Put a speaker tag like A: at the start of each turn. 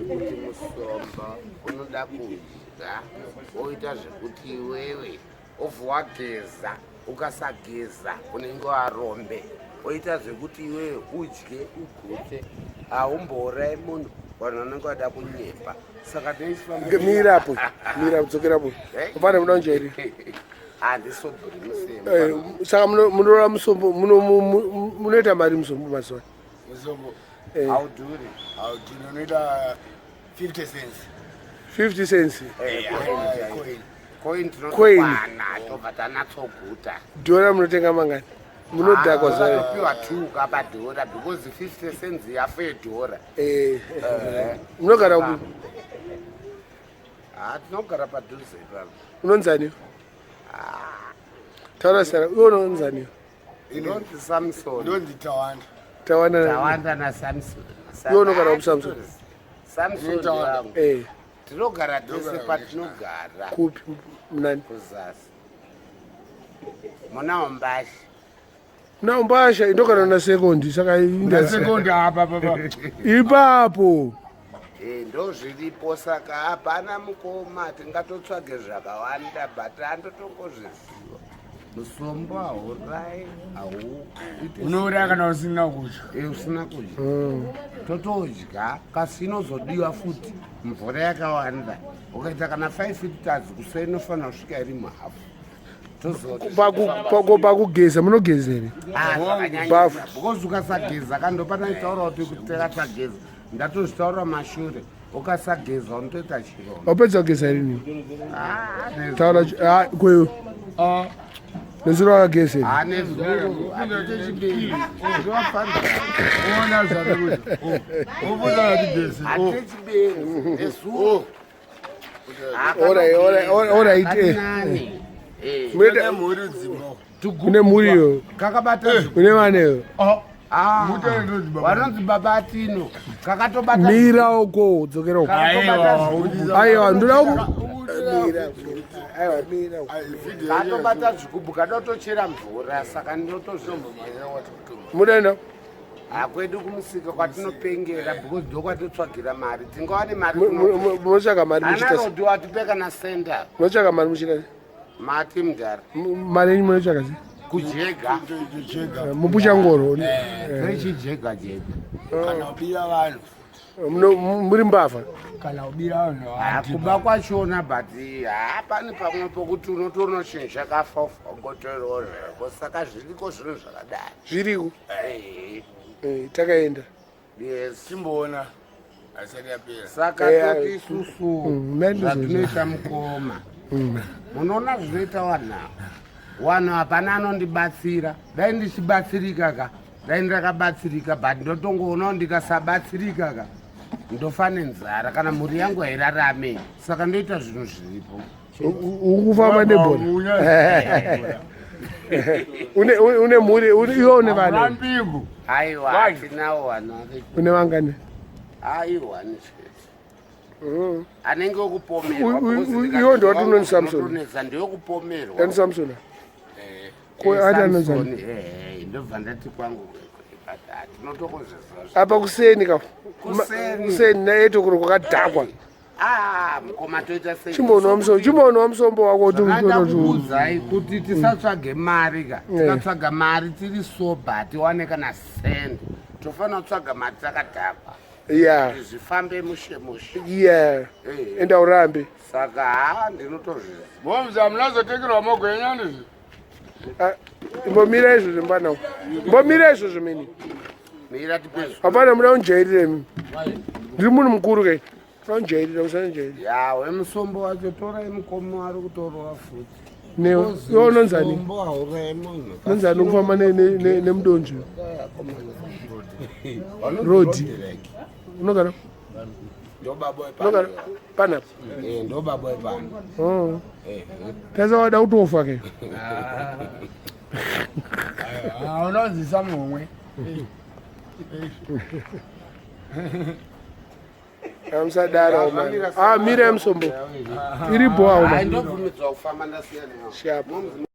A: Kuti musombo unoda kudya woita zvekuti iwewe obva wageza, ukasageza unenge warombe. Woita zvekuti iwewe udye ugute, haumbourayi munhu, vanhu vanenge vada kunyepa. Saka tinoifamba.
B: Mira apo, mira kudzokera apo. Upane muda kunjairira.
A: Handisobhuri musemo.
B: Eh, saka munorora musombo, munoita mari musombo mazuva.
C: Musombo.
B: Eh.
A: Haudhuri.
C: Haudhuri unoita 50 cents.
B: 50 cents.
A: Eh,
C: coin.
A: Coin
B: Coin.
A: tinotokwana tobva tanatsoguta.
B: Dhora munotenga mangani? Munodhakwa zvayo.
A: Piwa 2 kapa dhora because 50 cents yafe yedhora.
B: Eh. Munogara kupi?
A: Ah, tinogara padhuze ipapo.
B: Unonzani? Taura sara, iwe unonzani?
A: Ndonzi Samson.
C: Ndonzi Tawanda.
B: Tawanda.
A: Tawanda na Samson.
B: Iwe unogara kuSamson?
A: Samson wangu.
B: Eh.
A: Tinogara tese patinogara.
B: Kupi munani?
A: Kuzasi. Muna Ombasha.
B: Muna Ombasha indogara na sekondi saka
C: inda sekondi apa apa.
B: Ipapo.
A: Eh, ndozviripo saka hapana mukoma tingatotsvage zvakawanda but andotongozviziva. Musombo haurai hauite
C: Unouraya kana usina kudya.
A: Eh, usina kudya. Totodya kasi inozodiwa futi mvura yakawanda. Ukaita kana 5 liters kusa inofanira kusvika iri muhafu. Tozoti
B: Pakugeza munogeza here?
A: Ah, zvakanyanyisa.
B: Bafu.
A: Because ukasageza kandopanaitaura kuti kuti takasageza ndatozvitaura mashure ukasageza unotoita chironda.
B: Wapedza kugeza rini?
A: Ah,
B: Taura ah, kweyo.
C: Ah.
B: Nezuro wakageza here?
A: Ah, nezuro hatite chibeni zvinofanira
C: Ona zvakakuti. Wobuza kuti
A: hatite chibeni nezuro.
B: Alright, alright, alright, eh.
A: Nani? Eh.
B: Munoita
C: mhuri dzimbo.
B: une mhuri iyo,
A: Kakabata
B: une vana iyo.
A: Ah,
C: Mutare ndonzi baba.
A: vanonzi baba Tino kakatobata
B: Mira uko, dzokera uko.
A: kakatobata
C: Aiwa,
A: zvigubhu
B: Aiwa, ndoda ku mira. Aiwa, mira.
A: katobata zvigubhu kadotochera mvura saka ndinotozvimba
B: Munoenda?
A: hakwedu kumusika kwatinopengera because ndokwatinotsvagira mari tingawane mari
B: Munotsvaga mari muchiita sei?
A: anarodi watipe kana senda
B: Munotsvaga mari muchiita sei?
A: mati mudhara
B: Mari yenyu munotsvaga sei?
A: kujega
C: Chega.
B: Mupusha ngoro.
A: zvechijega jega
C: Kana ubira vanhu.
B: Muri mbavha.
C: Kana ubira vanhu.
A: Kuba kwachona but hapani pamwe pokuti unotoona chinhu chakafa ugotorewo zvako saka zviriko zvinhu zvakadai.
B: Zviriko.
A: Eh,
B: Eh, takaenda.
A: Yes.
C: Timboona. Asati yapera.
A: Saka
B: Eh,
A: toti isusu
B: mani
A: zvatinoita mukoma. Munoona zvinoita vanhu ava. Vanhu hapana anondibatsira. Dai ndichibatsirika ka. Dai ndakabatsirika but ndotongoonawo ndikasabatsirika ka. Ndofa nenzara kana mhuri yangu hairarame. Saka ndoita zvinhu zviripo.
B: Ukufamba nebhora. Une une mhuri, iwe une vana.
C: Mbingu.
A: Aiwa, hatinawo vanhu vari.
B: Une vangani?
A: Aiwa, nechete. Anenge okupomerwa.
B: Iwe ndiwati unonzi Samson.
A: Unonetsa ndewekupomerwa.
B: Ndani Samson? Ko ati anonzi
A: Eh, ndobva ndati kwangu tinotokozviziva.
B: Apa kuseni ka.
A: Kuseni.
B: Kuseni na etokuro kwakadhakwa.
A: Ah, mukoma toita sei?
B: Chimboonwa musombo, chimboonwa musombo wako kuti
A: Zvakaita
B: utono.
A: kukuudzai kuti tisatsvage mari ka. Tikatsvaga mari tiri sober tiwane kana cent. Tofanira kutsvaga mari takadhakwa.
B: Yeah.
A: Kuti zvifambe mushe mushe.
B: Yeah.
A: Eh.
B: Enda urambe.
A: Saka ha ndinotozviziva.
C: Momzi amunazotengerwa magwenya ndizvo.
B: Ah, Mbomira izvozvo mbana. Mbomira izvozvo mini.
A: Mira tipezvo.
B: Hapana muda kunjairira imi. Ndiri munhu mukuru kai. Muda kunjairira musanjairira.
A: Ya, wemusombo wacho torai mukoma ari kutorwa futi.
B: Newe iwe unonzani?
A: Musombo haurai munhu.
B: Unonzani ukufamba nemudonzvo? Rodi. Unogara? Unogara panapa?
A: Eh, ndo baba wepano.
B: Oh.
A: Eh.
B: Tasa wada kutofa ke.
C: Ah, unonzi mumwe.
B: Amusadaro man. Ah, mira musombo. Iri bho awo
A: Ai
B: man.
A: ndobvumidzwa kufamba ndasiyana.
B: Sharp.
A: Momzi